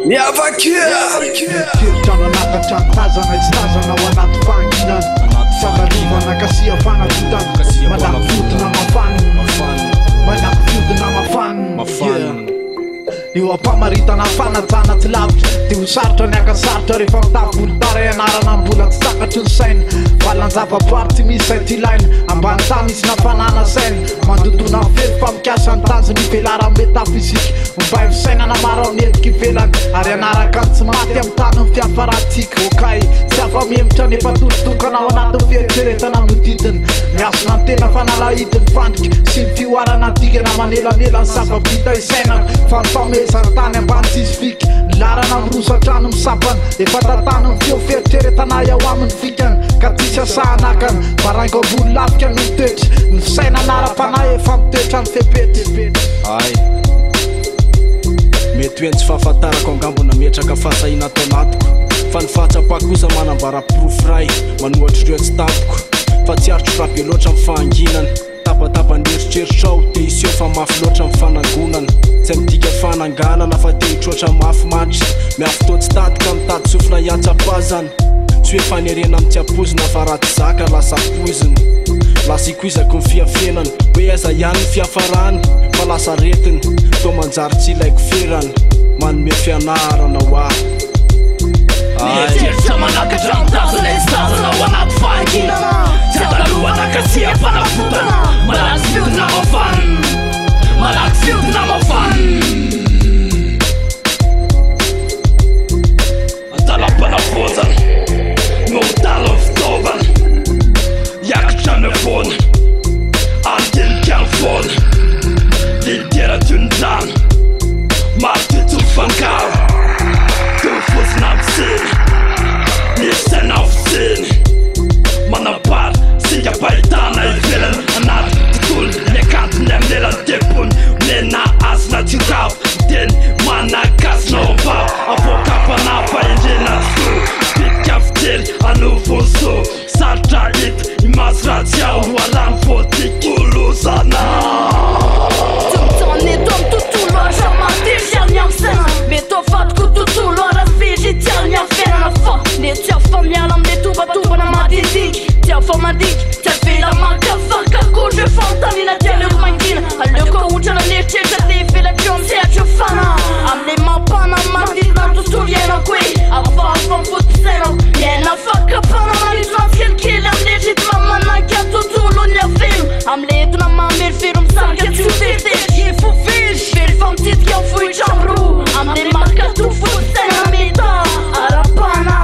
Miavaka! Eritreritra no anakatra ny tazana tsy tazana ao anaty fahanginana. Fandalovana kasia fanavotana. Malaky fiodina mafanina. Malaky fiodina mafanina. Yeah. Eo am-pamaritana fanajana tsy lavitra dia ho sarotra ny haka sarotra rehefa mitafy volotara ianarana mbola tsy takatry ny saina. Valan-javaboary tsy misy izay tsy ilaina. Ambany tany misy nafanana saina. Mandondona ny fefy fa mikasa ny tanjony ivelaran'ny metafizika. Ombay fisainana maro amin'ny endrika ivelany ary hanaraka ny tsy maty amin'ny tany ny fiafarantsika. Okay, tsy afa-mihemotra nefa tolotokana ao anatin'ny fieritreretana mihodidina. Mihazona ny tena fanalahidin'ny fandrika sy ny fihoarana dingana manelanela ny zava-bita isainana fa ny famehezana tany ambany tsisy fika. Ny larana miroso hatrany misampana efa tantanin'ny feo fieritreretana ao amin'ny fikana ka tsisy asahanakana. Baraingo ambony lafika no mitoetra ny fisainana ara-panahy efa mitoetra ny fepetra. Ay. Mety hoe ny tsy fahafantarako angamba nametraka fahasahiana ato anatiko. Fa ny fahatsapako kosa manambara porofo iray manohatra ireo tsy tampoko. Fa tsy aritro raha be loatra ny fahanginana. Tabataba ny eritreritrao te hiseho fa mafy loatra ny fanangonana. Tsy midika fananganana fa te hitroatra mafy mantsy. Miafy toa tsy tady ka mitady sofina hiantsapazana. Tsy hoe fanerena amin'ny tsy ampoizina fa raha tsy zaka lasa poizina. Lasa ikoizako ny fiafenana hoe aiza ihany ny fiafarany fa lasa aretina toa manjary tsy ilaiko ferana. Manome fianarana ho ahy. Mieritreritra manakatra ny tazana etsy tazana ao anaty fahanginana. Tsy andalovana ka tsy ampanavotana. Malaky fiodina mafanina. Malaky fiodina mafanina. Andalam-panavaozana no mitala ny fitaovana. Hiakatra ny foana. Andinika ny foana. Literatiora-drano. Maro ty tsy mifangaro. Toy ny fosina amin'ny tsiny. Ny saina fitsiny. Manambara singam-pahitana ivelany anaty tontolo ny akantony amin'ny elany tebony mena hasina tsy ravo teny manakasina ao am-bava avoakam-panahy fahendrena tsy soa bitika fijery anovo soa sarotra hita imaso ratsy ao loharano voadiky olozana. Tsy mijanona eto amin'ny tontolo ara materialy ny amin'ny saina. Mety ho avadiko tontolo ara spiritialy ny amin'ny fiainana fa ny tsy afa-miala amin'ilay tombatombana madinidinika. Tsy afa-mandinika, tsy avela makafaka akory ireo fanontaniana dia aleoko mangina. Aleoko ahotrana ny eritreritra te hivelatra eo amin'ny sehatra eo fana. Amin'ilay mampanahy manodidina ny tontolo iainako e. Hafahafa ny foto-pisainako. Miaina fakam-panahy manintona tsikelikely amin'ilay rythme manaiky ny tontolon'ny afeno. Amin'ilay entona mamerovero misarika tsy ho teritery. Efa very, very fa mitsidika ny vohitra amroa. Amin'ilay marika foto-pisainana meta ara-panahy.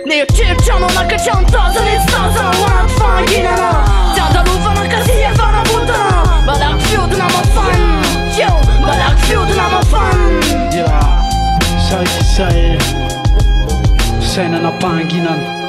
Ny eritreritra no nakatra ny tazana etsy tazana ho anaty fahanginana. Tsy andalovana ka tsy hifanabotana. Malaky fiodina mafanina. Yo, malaky fiodina mafanina. Yeah, saikisay fisainana am-pahanginana.